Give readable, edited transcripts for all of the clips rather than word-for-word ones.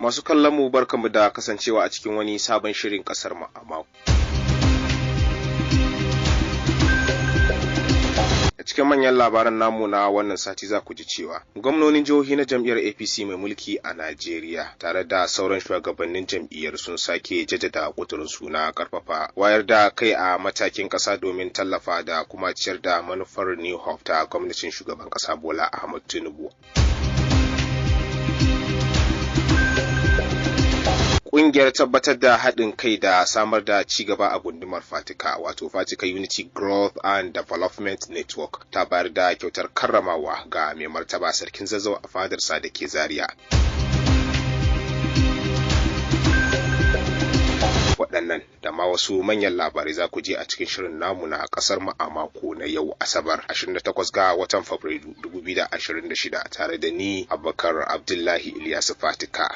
Masu kallon mu, barkamu da kasancewa a cikin wani sabon shirin Kasar Mu a Mako. A cikin manyan labaran namu na wannan sati, za ku ji cewa gwamnonin jihohi na jam'iyyar APC mai mulki a Najeriya tare da sauran shugabannin jam'iyyar sun sake jaddada ƙudurinsu na karfafa wayar da kai a matakin ƙasa domin tallafa da kuma ciyar da manufar New Hope ta gwamnatin shugaban ƙasa Bola Ahmad Tinubu. Ƙungiyar tabbatar da haɗin kai da samar da ci gaba a gundumar Fatika, wato Fatika Unity Growth and Development Network, ta bayar da kyautar karramawa ga mai martaba Sarkin Zazzau a fadarsa da ke Zaria. Waɗannan da ma wasu manyan labarai za ku je a cikin shirin namu na Kasar Mu a Mako na yau Asabar 28 ga watan Fabrairu 2026, tare da ni Abubakar Abdullahi Ilyasu Fatika.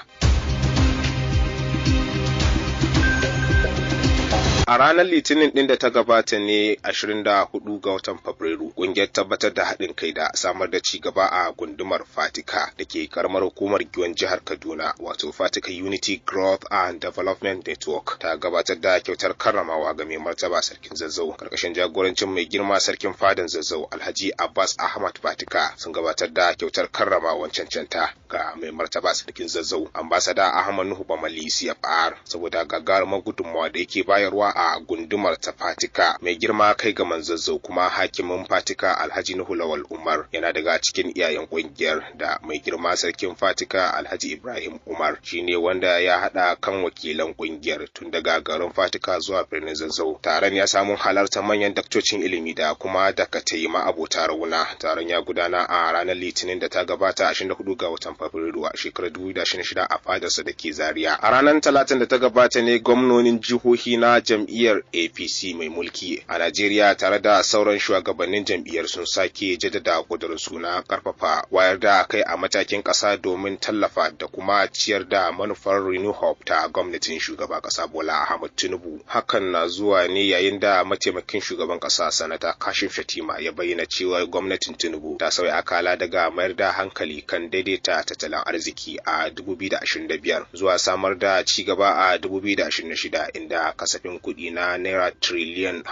A ranar Litinin ɗin da ta gabata ne, 24 ga watan Fabrairu, ƙungiyar tabbatar da haɗin kai da samar da ci gaba a gundumar Fatika da ke karamar hukumar Giwan, jihar Kaduna, wato Fatika Unity Growth and Development Network, ta gabatar da kyautar karramawa ga mai martaba Sarkin Zazzau. Karkashin jagorancin mai girma Sarkin Fadan Zazzau, Alhaji Abbas Ahmad Fatika, sun gabatar da kyautar karramawan cancanta ga mai martaba Sarkin Zazzau, Ambasada Ahmad Nuhu Bamali CFR, saboda gagarumar gudunmawa da yake bayarwa a gundumar ta Fatika. Mai girma Kai Gaman Zazzau kuma hakimin Fatika, Alhaji Nuhu Lawal Umar, yana daga cikin iyayen kungiyar, da mai girma Sarkin Fatika, Alhaji Ibrahim Umar, shine wanda ya hada kan wakilan kungiyar tun daga garin Fatika zuwa birnin Zazzau. Taron ya samu halartar manyan daktocin ilimi da kuma dakatai ma'abota rauna. Taron ya gudana a ranar Litinin da ta gabata, 24 ga watan Fabrairu a shekarar 2026, a fadarsa da ke Zaria. A ranar Talatin da ta gabata ne gwamnonin jihohi na jam'iyyar APC mai mulki a Najeriya tare da sauran shugabannin jam'iyyar sun sake jaddada kudurin suna karfafa wayar da kai a matakin ƙasa domin tallafa da kuma ciyar da manufar Renew Hope ta gwamnatin shugaban ƙasa Bola Ahmed Tinubu. Hakan na zuwa ne yayin da mataimakin shugaban ƙasa, Sanata Kashim Shettima, ya bayyana cewa gwamnatin Tinubu ta sauya akala daga mayar da hankali kan daidaita tattalin arziki a 2025 zuwa samar da ci gaba a 2026, inda kasafin kuɗi na naira triliyan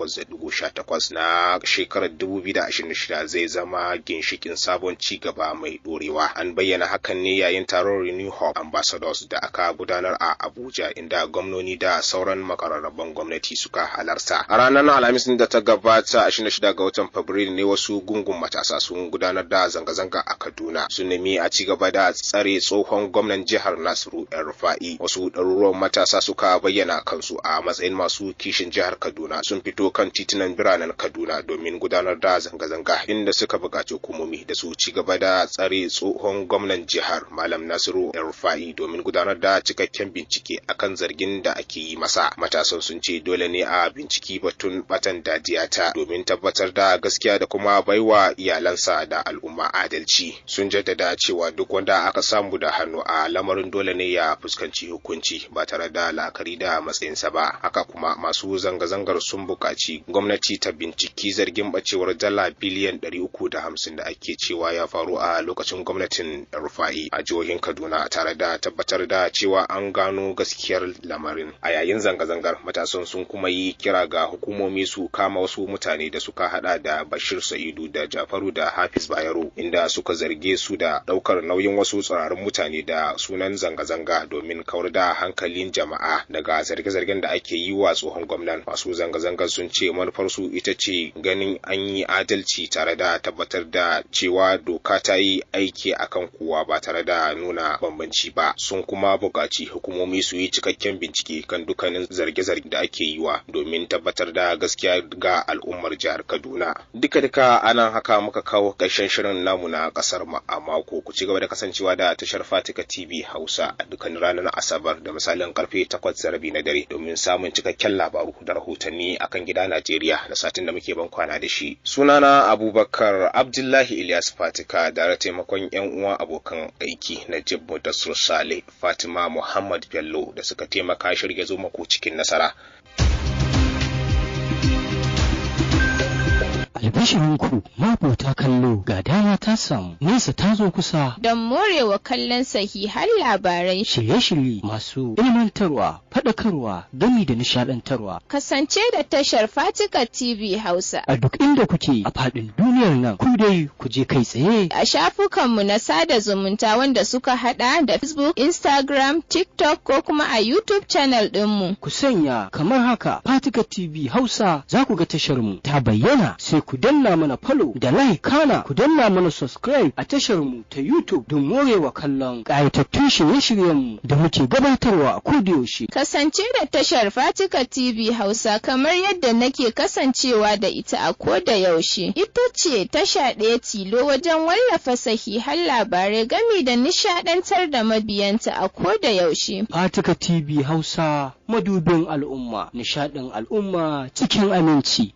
58.18 na shekarar 2026 zai zama ginshikin sabon ci gaba mai ɗorewa. An bayyana hakan ne yayin taron Renew Hope Ambassadors da aka gudanar a Abuja, inda gwamnoni da sauran makararraban gwamnati suka halarta. A ranar Alhamis da ta gabata, 26 ga watan Fabrairu ne, wasu gungun matasa sun gudanar da zanga-zanga a Kaduna. Sun nemi a ci gaba da tsare tsohon gwamnan jihar Nasiru El Rufa'i. Wasu ɗaruruwan matasa suka bayyana kansu a matsayin masu kishin jihar Kaduna sun fito kan titunan biranen Kaduna domin gudanar da zanga-zanga, inda suka buƙaci hukumomi da su ci gaba da tsare tsohon gwamnan jihar, Malam Nasiru El Rufa'i, domin gudanar da cikakken bincike akan zargin da ake yi masa. Matasan sun ce dole ne a binciki batun batan Dadiyata domin tabbatar da gaskiya da kuma baiwa iyalansa da al'umma adalci. Sun jaddada cewa duk wanda aka samu da hannu a lamarin dole ne ya fuskanci hukunci ba tare da la'akari da matsayinsa ba. Haka kuma masu zanga-zangar sun buƙaci gwamnati ta binciki zargin bacewar dala biliyan 350 da ake cewa ya faru a lokacin gwamnatin Rufa'i a jihohin Kaduna, tare da tabbatar da cewa an gano gaskiyar lamarin. A yayin zanga-zangar, matasan sun kuma yi kira ga hukumomi su kama wasu mutane da suka hada da Bashir Sa'idu da Jafaru da Hafiz Bayero, inda suka zarge su da daukar nauyin wasu tsirarin mutane da sunan zanga-zanga domin kawar da hankalin jama'a daga zarge-zargen da ake yi wa tsohon gwamnan. Masu zanga-zangar sun ce manufarsu ita ce ganin an yi adalci tare da tabbatar da cewa doka ta yi aiki akan kowa ba tare da nuna bambanci ba. Sun kuma buƙaci hukumomi su yi cikakken bincike kan dukkanin zarge-zarge da ake yi wa domin tabbatar da gaskiya ga al'ummar jihar Kaduna. Duka-duka anan haka muka kawo ƙarshen shirin namu na Kasar Mu a Mako. Ku ci gaba da kasancewa da tashar Fatika TV Hausa a dukkan ranar Asabar da misalin karfe 8:30 na dare domin samun cikakken labaru da rahotanni akan gida Najeriya da satin da muke ban kwana da shi. Sunana Abubakar Abdullahi Ilyas Fatika, da taimakon yan uwa abokan aiki Najib Mudassir Saleh, Fatima Muhammad Bello, da suka taimaka shirya zo maku cikin nasara. Albishirinku mabuta kallo, ga dama ta samu, nesa ta zo kusa. Don morewa kallon sahihan labarai, shirye-shirye masu ilmantarwa, faɗakarwa, gami da nishaɗantarwa. Kasance da tashar Fatika TV Hausa. A duk inda kuke a faɗin duniyar nan, ku dai ku je kai tsaye a shafukanmu na sada zumunta wanda suka hada da Facebook, Instagram, TikTok ko kuma a YouTube channel ɗinmu. Ku sanya kamar haka: Fatika TV Hausa, za ku ga tashar mu ta bayyana, sai ku danna mana follow da like, kana ku danna mana subscribe a tashar mu ta YouTube don morewa kallon ƙayatattun shirye-shiryenmu da muke gabatarwa a kodayaushe. Kasance da tashar Fatika TV Hausa kamar yadda nake kasancewa da ita a koda yaushe. Ita ce tasha ɗaya tilo wajen wallafa sahihan labarai gami da nishaɗantar da mabiyanta a koda yaushe. Fatika TV Hausa, madubin al'umma, nishaɗin al'umma cikin aminci.